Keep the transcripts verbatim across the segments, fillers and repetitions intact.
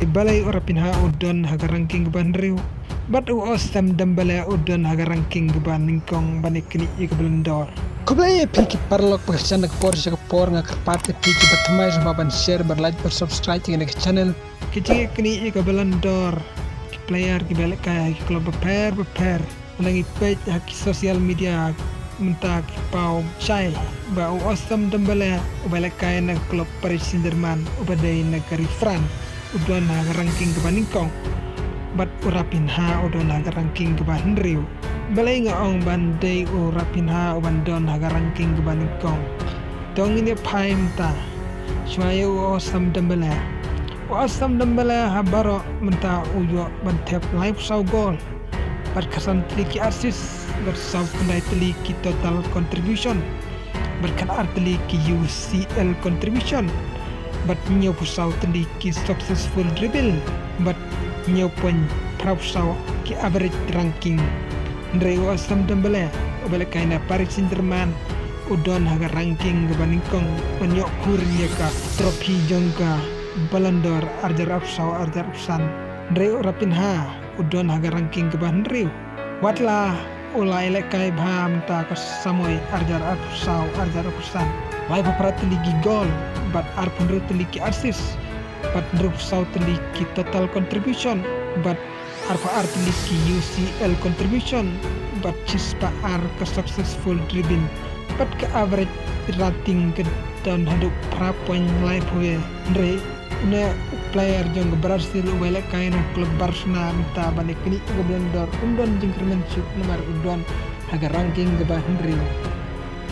Balei u Raphinha u don ha ka ranking kaba hynriew bad u Ousmane Dembélé u don ha ka ranking kaba nyngkong ban ïa knieh ïa ka Ballon d'Or? Khublei ïa phi ki paralok ba shan na ka por sha ka por, nga kyrpad ïa phi kiba thymmai sngewbha ban share, ban like, ban subscribe ïa kane ka channel. Ki jingïaknieh ïa ka Ballon d'Or, ki player kiba lehkai ha ki club bapher bapher. Nga ngi peit ha ki social media mynta ki paw shai ba u Ousmane Dembélé uba lehkai na ka club Paris Saint-Germain uba dei na ka ri France u don ha ka ranking kaba nyngkong bad u Raphinha u don ha ka ranking kaba hynriew. Balei nga ong ban dei u Raphinha uban don ha ka ranking kaba nyngkong? To ngin ïa phai mynta shuwa ïa u Ousmane Dembélé. U Ousmane Dembélé ha baroh mynta u ïoh ban thep laiphew saw gol bad khatsan tylli ki assist bad saw khyndai tylli ki total contribution bad khatar tylli ki U C L contribution bad hynñiewphew saw tylli ki successful dribble bad hynñiew point phra phew saw ki average ranking. Hynrei u Ousmane Dembélé uba lehkai na Paris Saint-Germain u don ha ka ranking kaba nyngkong ban ïoh khur ïa ka trophy jong ka Ballon d'Or ar hajar arphew saw ar hajar arphew san. Hynrei u Raphinha u don ha ka ranking kaba hynriew. Watla u la ïalehkai bha mynta ka samoi ar hajar arphew saw ar hajar arphew san, laiphew phra tylli ki gol bad arphew hynriew tylli ki assist bad hynriewphew saw tylli ki total contribution bad arphew ar tylli ki U C L contribution bad shispah ar ka successful dribble bad ka average rating ka don haduh phra point laiphew. Hynrei une u player jong ka Brazil uba lehkai na ka club Barcelona mynta ban ïa knieh ïa ka Ballon d'Or um don jingkyrmen shuh namar u don ha ka ranking kaba hynriew.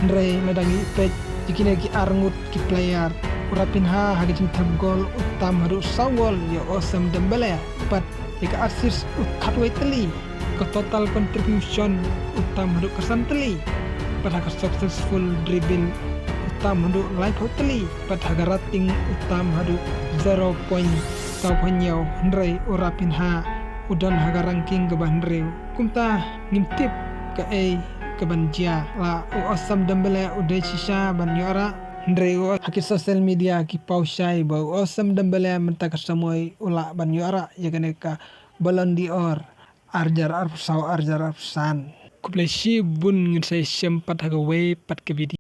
Hynrei lada ngi peit ïa kine ki ar ngut ki player, u Raphinha ha ka jingthep gol u tam haduh saw gol, ïa u Ousmane Dembélé bad ïa ka assist u khatwei tylli, ka total contribution u tam haduh khatsan tylli bad ha ka successful dribble u tam haduh laiphew tylli bad ha ka rating u tam haduh zero point saw phew hynñiew. Hynrei u Raphinha u don ha ka ranking kaba hynriew. Kumta ngim tip kaei kaban jia, la u Ousmane Dembélé u dei shisha ban ïoh rah. Hynrei u ha ki social media ki paw shai ba u Ousmane Dembélé mynta ka samoi u lah ban ïoh rah ïa kane ka Ballon d'Or ar hajar arphew saw ar hajar arphew san. Khublei shibun, ngin sa ïashem pat ha kawei pat ka video.